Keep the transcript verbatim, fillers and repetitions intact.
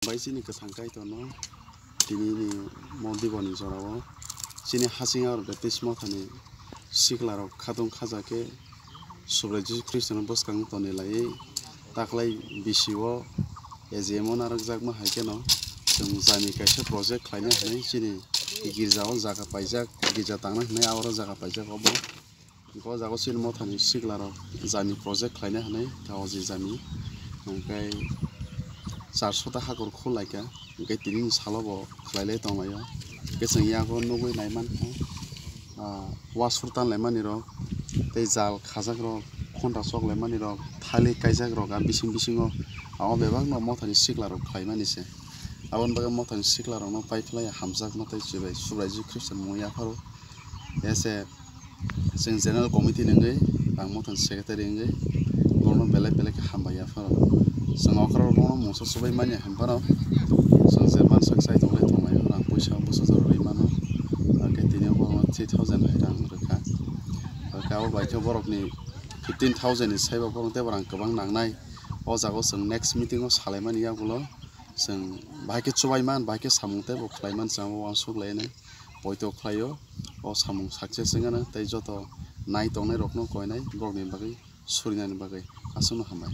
Bai chini kwthang Kaitorno tinini mondiboni jorao chini hasing aro Baptist mothani siklarok khatung khaja khe Subrai Jisu Khristono bwskango toni laiwi taklai bisio A G M o narwkjakma hai kheno chwng jani kaisa project khlaina hwnwi chini girjao jaga paijak, girja tangna hwnwi aro jaga paijak obo. Hwnkhe o jaga o chini mothani siklarok jani project khlaina hwnwi thaoji jani hwnkhe charso ta hakor khul laikha, hwnkhe tinini salo bo khlai lai tong laio. Hwnkhe chwng yago nugwi nai mankha, ah, wasur tan lai mani rok tei jal khajak rok, khonta chok lai mani rok, thalik kaijak rok, a bising bisingo abo bebak no mothani siklarok khlai mani se. Aboni bagwi mothani siklarok no paiphlai hamjakma tei chibai Subrai Jisu Khristo ni mung yapharo. Ese chwng general committee ni wngwi, ang mothani secretary wngwi, borokno belai belai khe hambai yapharo. Chwng okra borokno mungsa chubai manya hinphano chwng je mansak chai tonglai tonglaio, rang puisa bwsa jora rwi mano. Hwnkhe tini borokno three thousand hai rang rwkha. Hwnkhe abo bai khe borokni fifteen thousand ni saibo borok teibo rang kwbang nangnai. O jaga o chwng next meeting o salaimani yagulo chwng bahai khe chubai man, bahai khe samung teibo khlai man, chwng abo uansuk lainai. Poito khlaio, o samung success wngya nw tei joto nai tongnai rokno koinai borokni bagwi surinani bagwi aswkno hambai.